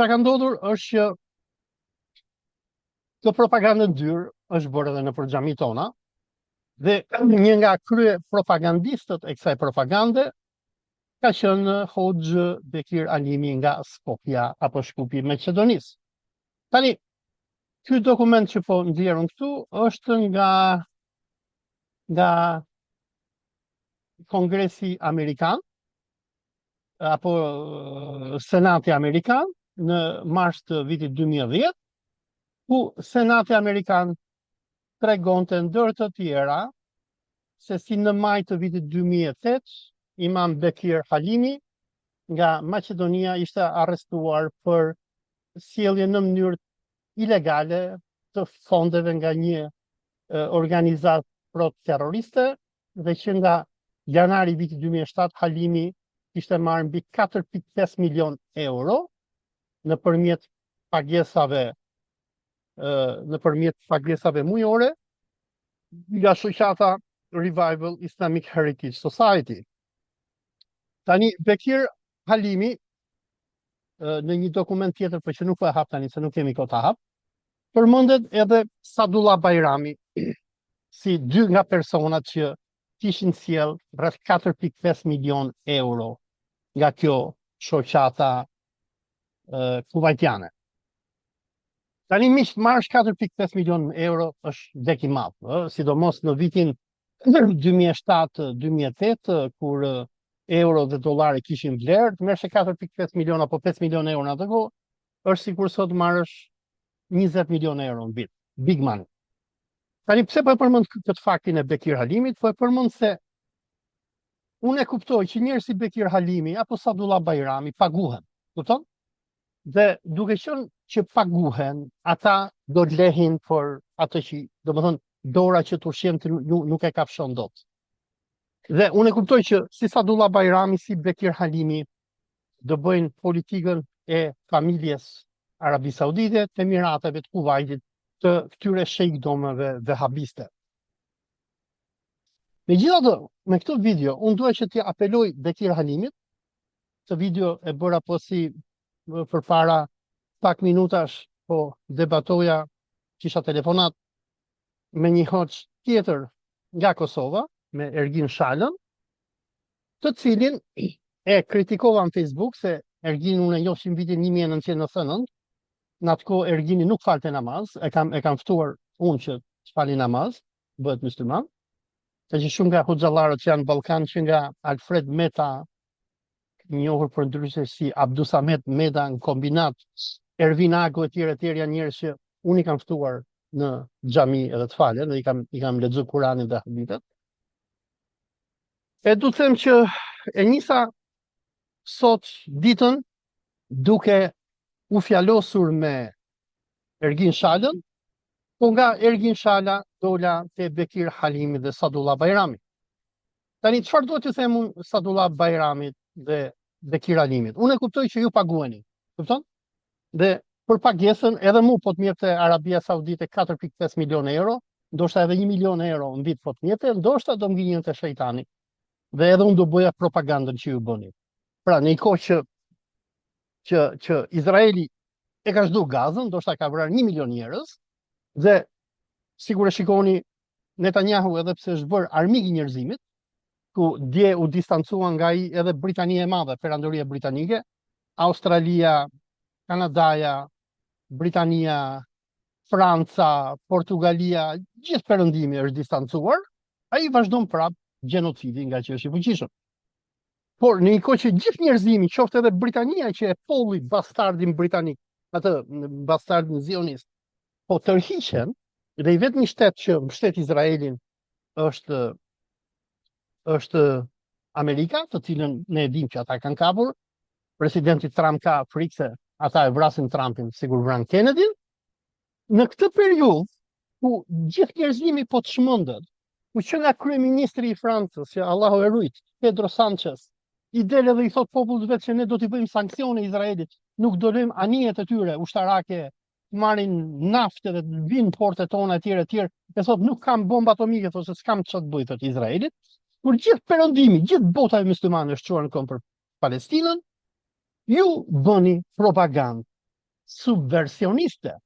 Çka ka ndodhur është që kjo propagandë e ndyrë është bërë edhe nëpër xhamitë tona dhe një nga krye propagandistët e kësaj propagande ka qenë Hoxhë Bekir Alimi nga Skopja apo Shkupi i Maqedonisë. Tani, ky dokument që po nxjerr unë këtu është nga nga Kongresi Amerikan apo Senati Amerikan në mars të vitit 2010, ku Senati Amerikan tregonte ndër të tjera se si në maj të vitit 2008 Imam Bekir Halimi nga Maqedonia ishte arrestuar për sjellje në mënyrë ilegale të fondeve nga një organizatë pro-terroriste dhe që nga janari i vitit 2007 Halimi kishte marrë mbi 4.5 milion euro nëpërmjet pagesave nëpërmjet pagesave mujore nga shoqata Revival Islamic Heritage Society. Tani Bekir Halimi në një dokument tjetër, por që nuk po e hap tani se nuk kemi kohë ta hap, përmendet edhe Sadullah Bajrami si dy nga personat që kishin sjell rreth 4.5 milion euro nga kjo shoqata kuvajtiane. Tani miq, të marrësh 4.5 milion euro është lek i madh, ë, sidomos në vitin 2007-2008 kur euro dhe dollari kishin vlerë, të merrsh 4.5 milion apo 5 milion euro në atë kohë, është sikur sot marrësh 20 milion euro në vit. Big money. Tani pse po e përmend këtë faktin e Bekir Halimit? Po e përmend se unë e kuptoj që njerëz si Bekir Halimi apo Sadullah Bajrami paguhen. Kupton? Dhe duke qenë që paguhen, ata do të lehin për atë që, domethënë, dora që të ushqen të nuk, nuk e kafshon dot. Dhe unë e kuptoj që si Sadullah Bajrami, si Bekir Halimi, do bëjnë politikën e familjes Arabi Saudite, të Emirateve, të Kuvajtit, të këtyre sheikdomeve vehabiste. Megjithatë, me këtë video, unë dua që t'i apeloj Bekir Halimit, këtë video e bëra po si përpara pak minutash, po debatoja, kisha telefonat me një hoxhë tjetër nga Kosova, me Ergin Shalën, të cilin e kritikova në Facebook se Erginin unë e njoh që në vitin 1999, në atë kohë Ergini nuk falte namaz, e kam e kam ftuar unë që të fali namaz, bëhet musliman. Ka që shumë nga hoxhallarët që janë në Ballkan që nga Alfred Meta, njohur për ndryshe si Abdusamet Meta në kombinat, Ervin Ago e tjerë e tjerë janë njerëz që unë i kam ftuar në xhami edhe të falen dhe i kam i kam lexuar Kuranin dhe hadithet. E du të them që e nisa sot ditën duke u fjalosur me Ergin Shalën, po nga Ergin Shala dola te Bekir Halimi dhe Sadullah Bajrami. Tani çfarë duhet t'ju them unë Sadullah Bajramit dhe Bekir Halimit? Unë e kuptoj që ju paguheni. Kupton? Dhe për pagesën edhe mu po të më Arabia Saudite 4.5 milion euro, ndoshta edhe 1 milion euro në vit po të më ndoshta do më gënjente shejtani. Dhe edhe unë do bëja propagandën që ju bëni. Pra, në një kohë që që që Izraeli e ka zhduk Gazën, ndoshta ka vrarë 1 milion njerëz dhe sikur e shikoni Netanyahu edhe pse është bërë armik i njerëzimit, ku dje u distancua nga ai edhe Britania e Madhe, Perandoria Britanike, Australia, Kanadaja, Britania, Franca, Portugalia, gjithë perëndimi është distancuar, ai vazhdon prap gjenocidin nga që është i fuqishëm. Por në një kohë që gjithë njerëzimi, qoftë edhe Britania që e polli bastardin britanik, atë bastardin zionist, po tërhiqen dhe i vetmi shtet që mbështet Izraelin është është Amerika, të cilën ne e dimë që ata kanë kapur. Presidenti Trump ka frikë se ata e vrasin Trumpin sikur vranë Kennedy-n. Në këtë periudhë ku gjithë njerëzimi po çmendet, ku që nga kryeministri i Francës, që Allahu e rujt, Pedro Sanchez, i del edhe i thot popullit vet që ne do t'i bëjmë sanksione Izraelit, nuk do lëmë anijet e tyre ushtarake të marrin naftë dhe të vinë në portet tona etj etj. E thot nuk kam bombë atomike, thotë se s'kam çfarë të bëj thot Izraelit. Kur gjithë perëndimi, gjithë bota e muslimanëve është çuar në këmbë për Palestinën, ju bëni propagandë. Subversioniste.